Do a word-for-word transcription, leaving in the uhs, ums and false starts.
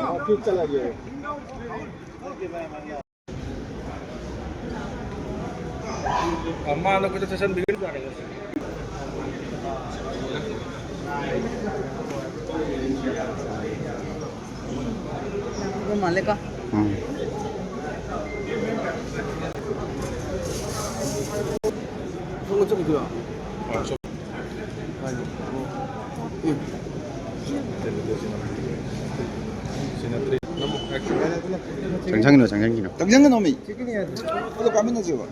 Office चला गया है। अम्मा लोग को तो सेशन बिगड़ जा रही है। वो माले का। हम्म। वो चल गया। ꯆꯪꯁꯟꯒꯅꯨ, ꯆꯪꯁꯟꯒꯅꯨ꯫ ꯆꯪꯁꯟꯒꯅꯣꯃꯤ꯫ ꯑꯗꯣ ꯀꯥꯃꯤꯟꯅꯁꯦꯕ꯫